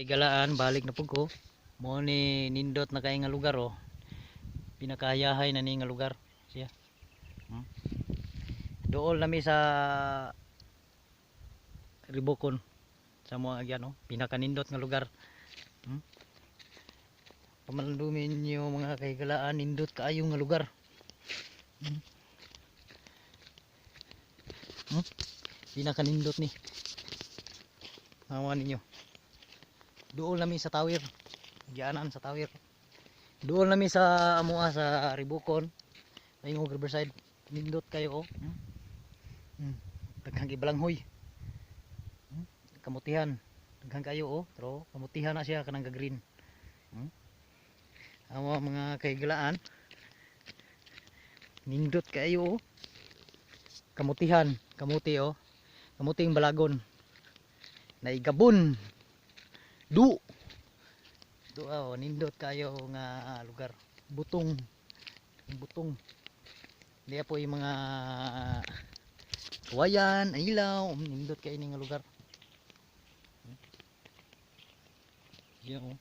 Kaigalaan, balik na pud ko. Mo ni nindot na kay nga lugar oh. Pinakahayahay na ni nga lugar siya. Dool nami sa Ribokon sa mga agyan oh. Pinakanindot nga lugar. Pamalandumi ninyo, mga kahigalaan, nindot kaayo nga lugar. Pinakanindot ni. Hawa ninyo. Dool nami sa Tawir. Gianan sa Tawir. Dool nami sa amoa sa Ribukon. Tingog Riverside. Nindot kayo oh. Daghang ibalanghoy. Kamutihan. Daghang kayo oh. Pero kamutihan na siya kanang green. Awa, mga kahigalaan. Nindot kayo oh. Kamutihan, kamuti oh. Kamuting balagon. Naigabon. Du. Du oh, nindot kayo nga lugar. Butong. Butong. Diya po yung mga kawayan, ilaw, nindot kayo ni nga lugar. Diya oh.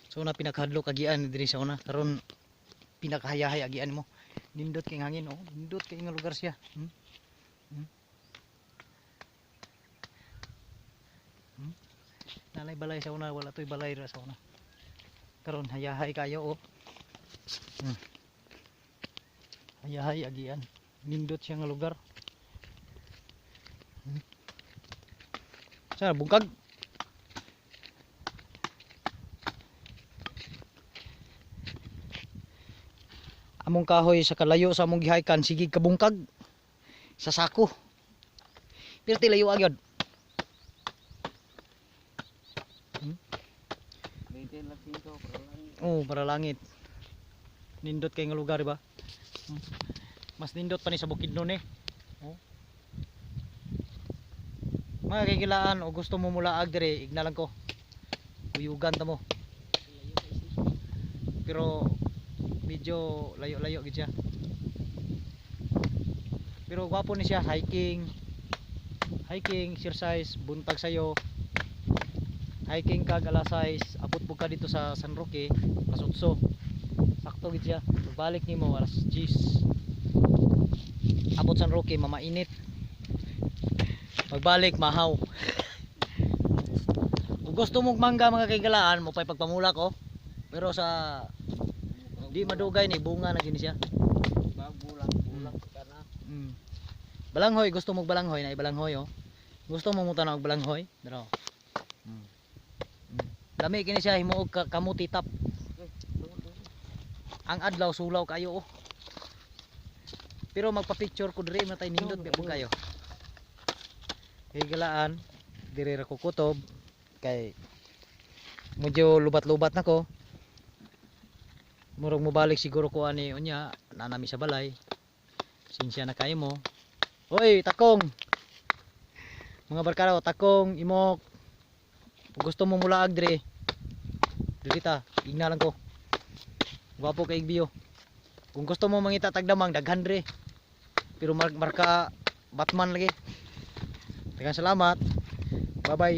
So na pinakahadlok agian diri sa una karon, pinakahayahay agian mo. Nindot kay hangin oh, nindot kay nga lugar siya. Nalay balay sa una, wala toy balay ra sa una. Karon hayahay kayo oh. Hayahay agian. Nindot siya nga lugar. Sa bungkag. Among kahoy sa kalayo sa among gihaykan sige kabungkag sa sako. Pero layo agyod. 20 lang 5 para lang. Oh, para langit. Nindot kay nga lugar ba? Mas nindot pa ni sa Bukidnon eh. Oh. Mga kagilaan, o gusto mo mulaag dire, igna lang ko. Kuyugan ta mo. Pero medyo layo-layo gid siya. Pero gwapo ni siya hiking. Hiking, exercise, buntag sayo. Hiking kag alas 6, abot po ka dito sa San Roque, alas 8. Sakto gid siya. Pagbalik nimo alas 10. Abot San Roque, mamainit. Pagbalik mahaw. Kung gusto mong mangga, mga kaigalaan, mo pa'y pagpamula ko. Pero sa di madugay ni bunga na gini siya. Bagulang bulang ka na. Balanghoy, gusto mong balanghoy na balanghoy oh. Gusto mo mo tanaw og balanghoy? Dro. Lami kini siya himuog kamuti tap. Ang adlaw sulaw kayo oh. Pero magpa-picture ko diri matay nindot ba pud kayo. Higalaan diri ra ko kutob kay medyo lubat-lubat na ko. Murag mobalik siguro ko ani unya nanami sa balay. Sinsya na kayo mo. Hoy, takong. Mga barkada, takong, imok. Kung gusto mo mulaag dire, diri ta, igna lang ko. Gwapo kay Igbiyo. Kung gusto mo mangita tagdamang, daghan dire. Pero marka Batman lagi. Daghang salamat. Bye bye.